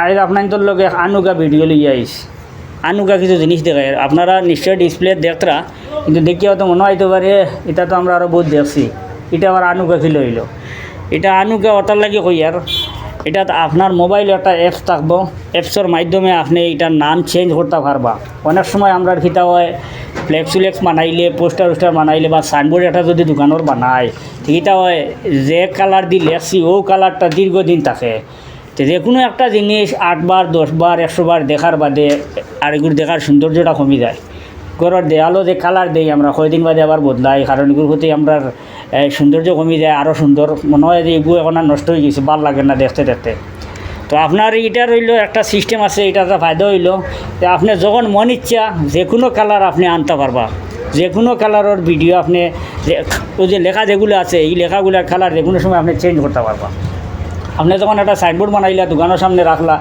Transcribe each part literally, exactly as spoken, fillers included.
আইজ আপনাইনতর লগে আনুগা ভিডিও লইয়া আইছি। আনুগা কিছু জিনিস দেখাই, আপনারা নিশ্চয় ডিসপ্লে দেখতরা, কিন্তু দেখিয়া তো মনো অইতো পারে, ইটা তো আমরা আরো বউত দেখছি। ইটা আবার আনুগা কিলা অইলো? ইটা আনুগা অটার লাগি কইয়ার, ইটাত আপনার মোবাইলো একটা অ্যাপস থাকবো, অ্যাপসর মাধ্যমে আপনে ইটার নাম চেঞ্জ করতা পারবা। অনেক সময় আমরার কিতা অয়, ফ্লেক্স উলেক্স বানাইলে, পোস্টার উস্টার বানাইলে বা সাইনবোর্ড একটা যদি দোকানর বানাই, তে কিতা অয়, যে কালার দি লেখছি, অউ কালারটা দীর্ঘদিন থাকে। তে যেকুনু একটা জিনিস আটবার, দশবার, একশোবার দেখার বাদে আর এগুর দেখার সৌন্দর্যটা কমি যায়। ঘরর দেয়ালো যে কালার দেই আমরা, কয়দিন বাদে আবার বদলাই, কারণ এগুর প্রতি আমরার, এ, সৌন্দর্য কমি যায়, আরও সুন্দর মনো অয় যে এগু এখন আর নষ্ট অইগেছে, ভালা লাগের না দেখতে দেখতে। তো আপনার ইটার অইলো একটা সিস্টেম আছে, ইটার একটা ফায়দা অইলো যে আপনে যখন মন ইচ্ছা যেকুনু কালার আপনে আনতা পারবা, যেকুনু কালারর ভিডিও আপনে যে, অউ যে লেখা যেগুলা আছে, ই লেখাগুলার কালার যেকুনু সময় আপনে চেঞ্জ করতা পারবা। আপনে যখন একটা সাইনবোর্ড বানাইলা, দোকানর সামনে রাখলা,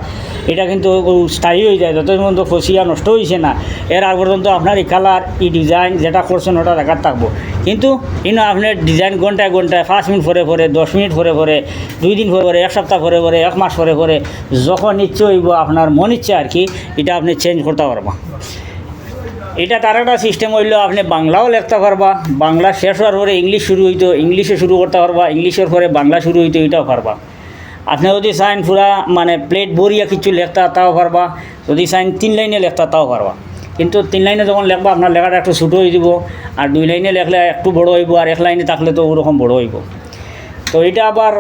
ইটা কিন্তু অউ স্থায়ী অইযায়, যত পর্যন্ত ফসিয়া নষ্ট অইছে না, এর আগ পর্যন্ত আপনার ই কালার, ই ডিজাইন যেটা করছইন, ওটা জাগাত থাকবো। কিন্তু ইনো আপনে ডিজাইন ঘন্টায় ঘন্টায়, পাঁচ মিনিট পরে পরে, দশ মিনিট পরে পরে, দুই দিন পরে পরে, এক সপ্তাহ পরে পরে, এক মাস পরে পরে, যখন ইচ্ছে অইবো, আপনার মন ইচ্ছে আর কি, ইটা আপনে চেঞ্জ করতা পারবা। ইটাত আরেকটা সিস্টেম অইলো, আপনে বাংলাও লেখতা পারবা, বাংলা শেষ অওয়ার পরে ইংলিশ শুরু অইতো, ইংলিশে শুরু করতা পারবা, ইংলিশর পরে বাংলা শুরু অইতো, ইটাও পারবা। আপনে যদি চাইন পুরা মানে প্লেট ভরিয়া কিছু লেখতা, তাও পারবা। যদি চাইন তিন লাইনে লেখতা, তাও পারবা। কিন্তু তিন লাইনে যখন লেখবা, আপনার লেখাটা একটু ছোটো অইযিবো, আর দুই লাইনে লেখলে একটু বড় অইবো, আর এক লাইনে থাকলে তো অউরকম বড় অইবো। তো ইটা আবার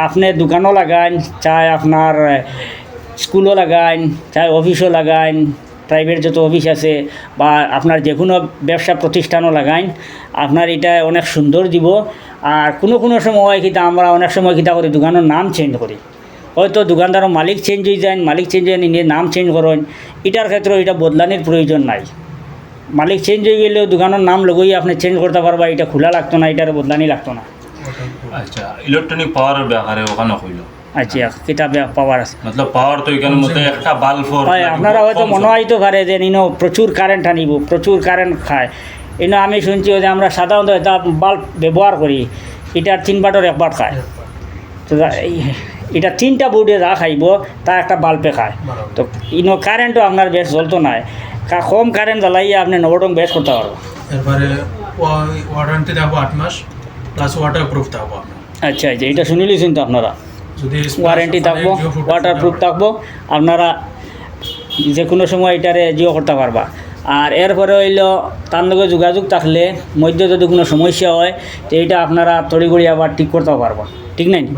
আপনে দোকানও লাগাইন, চাই আপনার, এ, স্কুলও লাগাইন, চাই অফিসও লাগাইন, প্রাইভেট যত অফিস আছে বা আপনার যেকুনু ব্যবসা প্রতিষ্ঠানও লাগাইন, আপনার ইটা অনেক সুন্দর দিবো। আর কুনু কুনু সময় কিতা, আমরা অনেক সময় কিতা করি, দোকানর নাম চেঞ্জ করি। হয়তো দোকানদারর মালিক চেঞ্জ অইযাইন, মালিক চেঞ্জ অইযাইন, নিজে নাম চেঞ্জ করইন, ইটার ক্ষেত্রে ইটা বদলানির প্রয়োজন নাই। মালিক চেঞ্জ অইগেলেও দোকানর নাম লগই আপনে চেঞ্জ করতা পারবা, ইটা খুলা লাগতো না, ইটারে বদলানি লাগতো না। আচ্ছা, ইলেকট্রনিক পাওয়ারর ব্যাপারে অখানো কইলো। আচ্ছা, কিতা পাওয়ার আছে? মতলব পাওয়ার তো ইখানর মধ্যে একটা বাল্বর অয়, আপনারা হয়তো মনো অইতো পারে যে ইনো প্রচুর কারেন্ট আনিবো, প্রচুর কারেন্ট খায়। ইনো আমি শুনছি অউ যে আমরা সাধারণত ইটা বাল্ব ব্যবহার করি, ইটার তিন বাটর এক বাট খায়। তো যা-, এই, ইটা তিনটা বোর্ডে যা খাইবো, তা একটা বাল্বে খায়। তো ইনো কারেন্টও আপনার বেশ জ্বলতো নায়, কা-, কম কারেন্ট জ্বালাইয়া আপনে নবরং বেশ করতা পারবা। এরপরে ওয়া-, ওয়ারেন্টি থাকবো আট মাস, প্লাস ওয়াটার প্রুফ থাকবো আপনার। আচ্ছা, আচ্ছা, ইটা শুনিলিছইন তো আপনারা। যদি ওয়ারেন্টি থাকবো, ওয়াটার প্রুফ থাকবো, আপনারা যেকুনু সময় ইটারে জিও করতা পারবা। আর এরপরে অইলো, তার লগে যোগাযোগ থাকলে মধ্যে যদি কুনু সমস্যা অয়, তে ইটা আপনারা তড়িঘড়ি আবার ঠিক করতাও পারবা, ঠিক নায়নি?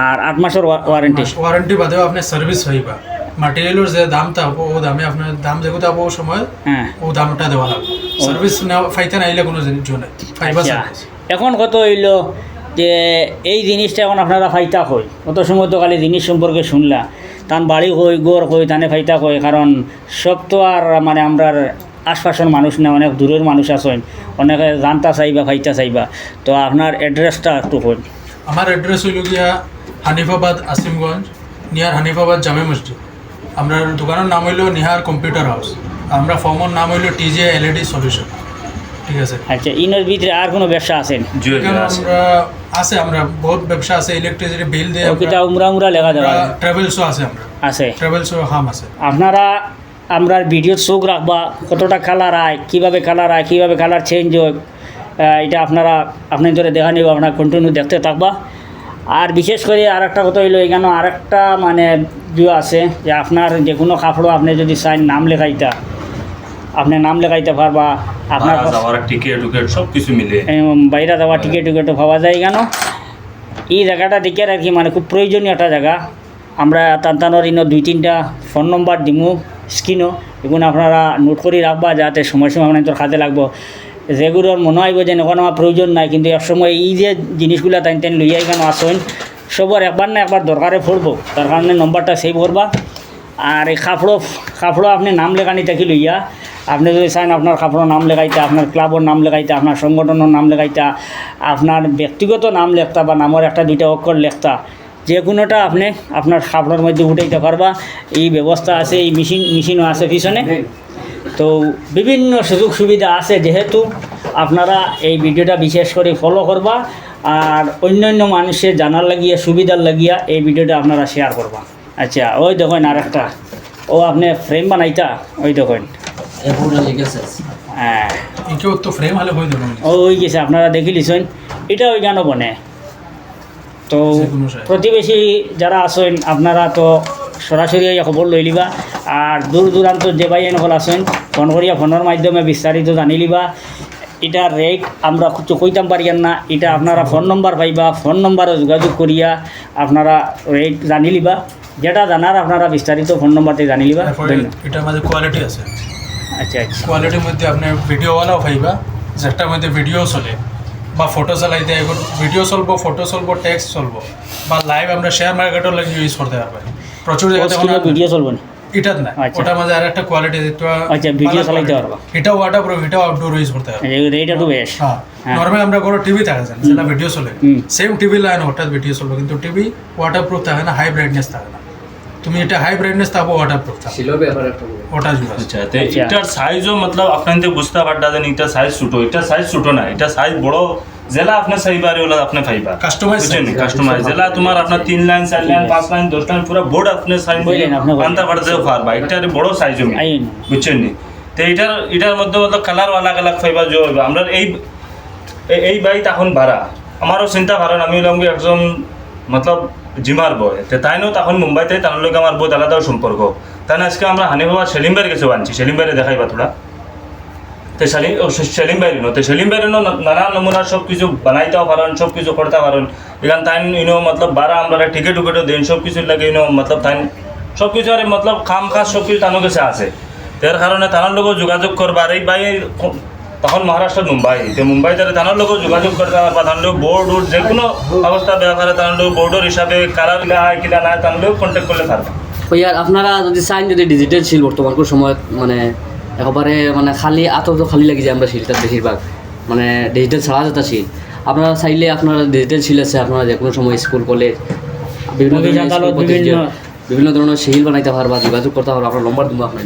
আর আট মাসর ওয়া-, ওয়ারেন্টি। আট মাস ওয়ারেন্টি বাদেও আপনে সার্ভিস পাইবা। ম্যাটেরিয়ালর যে দাম থাকবো, অউ দামে আপনার দাম যেগু থাকবো অউ সময়, হ্যাঁ। অউ দামটা দেওয়া লাগবো। সার্ভিস না পাইতা না অইলে কুনু জিনিস নাই, পাইবা আচ্ছা। সার্ভিস। এখন কথা অইলো যে এই জিনিসটা এখন আপনারা পাইতা কই? অত সময় তো খালি জিনিস সম্পর্কে শুনলা, তান বাড়ি কই, ঘর কই, তানে পাইতা কই, কারণ সব তো আর মানে আমরার আশপাশর মানুষ না, অনেক দূরর মানুষ আছইন, অনেকে জানতা চাইবা, পাইতা চাইবা, তো আপনার অ্যাড্রেসটা একটু কইন। আমার অ্যাড্রেস অইলো গিয়া হানিফাবাদ, আসিমগঞ্জ, নিয়ার হানিফাবাদ জামে মসজিদ। আমরার দোকানর নাম অইলো নিহার কম্পিউটার হাউস, আমরার ফার্মর নাম অইলো টিজে এলইডি সলিউশন। ঠিক আছে। আচ্ছা, ইনোর ভিতরে আর কুনু ব্যবসা আছেনি? জি, জি, এখানে আছে। আমরা আছে, আমরা বহুত ব্যবসা আছে, ইলেকট্রিসিটি বিল দেই ও, আমরা। কিতা উমরা উমরা লেখা যাবে? আমরা ট্রাভেলসও আছে, আমরা আছে। ট্রাভেলসও কাম আছে। আপনারা আমরার ভিডিওত চউখ রাখবা, কতটা কালার আয়, কিভাবে কালার আয়, কিভাবে কালার চেঞ্জ অয়, আহ, ইটা আপনারা, আপনাইনতরে দেখানি অইবো, আপনারা কন্টিনিউ দেখতে থাকবা। আর বিশেষ করি আরেকটা কথা অইলো, ইখানো আরেকটা মানে ইয়ে আছে যে আপনার যেকুনু কাপড়ো আপনে যদি চাইন নাম লেখাইতা, আপনে নাম লেখাইতা পারবা, আপনার বাইরা যাওয়ার টিকিট উকেট সব কিছু মিলে। এম, বাইরা যাওয়ার টিকিট উকেটও পাওয়া যায় ইখানো। ই জাগাটা দেখিয়ার আর কি, মানে খুব প্রয়োজনীয় একটা জাগা। আমরা তান তানর ইনো দুই তিনটা ফোন নম্বর দিমু স্ক্রিনো, ইগুন আপনারা নোট করি রাখবা, যাতে সময় সময় আপনাইনতর কাজে লাগবো। যেগুলোর মনো অইবো যে অখন আমার প্রয়োজন নাই, কিন্তু এক সময় ই যে জিনিসগুলা তাইন তাইন লইয়া ইখানো আছইন, সবর একবার না একবার দরকারে পড়বো, তার কারণে নম্বরটা সেভ করবা। আর এই কাপড়ো, কাপড়ো আপনে নাম লেখানি থাকি লইয়া, আপনে যদি চাইন আপনার কাপড়র নাম লেখাইতা, আপনার ক্লাবর নাম লেখাইতা, আপনার সংগঠনর নাম লেখাইতা, আপনার ব্যক্তিগত নাম লেখতা বা নামর একটা দুইটা অক্ষর লেখতা, যেকুনুটা আপনে আপনার কাপড়র মধ্যে উঠাইতা পারবা। এই ব্যবস্থা আছে, এই মেশিন, মেশিনও আছে পিছনে। তো বিভিন্ন সুযোগ সুবিধা আছে, যেহেতু আপনারা এই ভিডিওটা বিশেষ করি ফলো করবা আর অইন্য অইন্য মানুষরে জানার লাগিয়া, সুবিধার লাগিয়া এই ভিডিওটা আপনারা শেয়ার করবা। আচ্ছা, ওই দেখইন আরেকটা, ও আপনে ফ্রেম বানাইতা, ওই দেখইন। এগুলো লিখেছে। হ্যাঁ, ইনকেও তো ফ্রেম হলে হয়ে যাবে। ও হয়ে গেছে, আপনারা দেখিলিছইন, এটা ওই গানও বনে। তো যে কোনো সাইজ। প্রতিবেশী যারা আছইন, আপনারা তো সরাসরি এই খবর লইলিবা। আর দূর দূরান্ত যে ভাই এনকল আছইন, ফোন করিয়া ফোনের মাধ্যমে বিস্তারিত জানিলিবা। এটা রেট আমরা কিছু কইতাম পারিয়ার না, এটা আপনারা ফোন নম্বর পাইবা, ফোন নম্বরে যোগাযোগ করিয়া আপনারা রেট জানিলিবা। যেটা জানার আপনারা বিস্তারিত ফোন নম্বরতে জানিলিবা। তারপরে ধন্যবাদ। এটার মধ্যে কোয়ালিটি আছে। আচ্ছা, আচ্ছা। কোয়ালিটির মধ্যে আপনি ভিডিওওয়ালাও পাইবা, যেটার মধ্যে ভিডিও চলে বা ফটো চালাইতে, এখন ভিডিও চলবো, ফটো চলবো, টেক্সট চলবো, বা লাইভ আমরা শেয়ার মার্কেটও লাগে ইউজ করতে পারবেন। প্রচুর জায়গাতে এখন ভিডিও চলবো না। এটা না, আচ্ছা। ওটার মাঝে আর একটা কোয়ালিটি দিতে হয়। আচ্ছা, ভিডিও চালাইতে পারবা। এটা ওয়াটারপ্রুফ, এটা আউটডোর ইউজ করতে পারবে। এই রেট একটু বেশ। হ্যাঁ, হ্যাঁ। নর্মালি আমরা কোনো টিভি থাকে না, যেটা ভিডিও চলে, হুম। সেম টিভি লাইন ওটার ভিডিও চলবে, কিন্তু টিভি ওয়াটারপ্রুফ থাকে না, হাই ব্রাইটনেস থাকে না। তুমি এটা হাই ব্রাইটনেস থাকবো, ওয়াটারপ্রুফ থাকবে, শিলর ব্যাপারে একটা বলি। ওটা ইউজ আছে। আচ্ছা, তে আচ্ছা। এটার সাইজও মতলব আপনারা বুঝতা পারতা যে এটা সাইজ ছোট, এটা সাইজ ছোট না, এটা সাইজ বড়। যেলা আপনে চাইবা আর ওলা আপনে পাইবা। কাস্টমাইজ বুঝছইন নি? কাস্টমাইজ। যেলা তোমার আপনার তিন লাইন, চার লাইন, পাঁচ লাইন, দশ লাইন, পুরা বোর্ড আপনে সাইজ বুঝলেন, আপনে বলেন। আনতা পারতে পারবা। এটা আরে বড় সাইজ আমি। আইন। বুঝছইন নি? তে এটার, এটার মধ্যে মতলব কালার আলাদা আলাদা পাইবা যে হইবা। আমরা এই, এ-, এই ভাই তখন ভাড়া। আমারও চিন্তা, কারণ আমি হইলাম কি একজন মতলব জিমার বয়। তে তাইনও তখন মুম্বাইতে, তার লগে আমার বহুত আলাদাও সম্পর্ক। তাই আজকে আমরা হানিফাবাদ সেলিম ভাইর কাছে আনছি, সেলিম ভাইরে দেখাইবা তোরা। তে সেলিম, ও সে-, সেলিম ভাইর ন, তে সেলিম ভাইর ন না-, নানান নমুনার সব কিছু বানাইতেও পারেন, সব কিছু করতে পারেন। এখান তাইন ইনো মতলব ভাড়া আমরা টিকিট উকেটও দেন, সব কিছুর লাগে ইনো মতলব তাইন সব কিছু আরে মতলব কাম কাজ সব কিছু তানোর কাছে আছে। এর কারণে তানোর লগে যোগাযোগ করবা। আর এই ভাই তখন মহারাষ্ট্র মুম্বাই, তে মুম্বাই তারে তানোর লগে যোগাযোগ করতে পারবা, তানোর লগে বোর্ড উড যে কোনো অবস্থা ব্যাপারে তানোর লগে বোর্ডর হিসাবে কালার কিলা আয় কিলা নাই, তানোর লগে কন্ট্যাক্ট করলে পারবা। ওই আর আপনারা যদি চাইন, যদি ডিজিটাল সিল বর্তমান কোনো সময় মানে একেবারে মানে খালি আতো তো খালি লাগি যায় আমরা সিলটা বেশিরভাগ মানে ডিজিটাল ছাড়া যেটা সিল, আপনারা চাইলে আপনারা ডিজিটাল সিল আছে, আপনারা যে কোনো সময় স্কুল কলেজ বিভিন্ন অফিস ধরনের স্কুল আদালত প্রতিষ্ঠান, বিভিন্ন বিভিন্ন ধরনের সিল বানাইতে পারবা, যোগাযোগ করতে পারবা। আপনার নম্বর দিব আপনার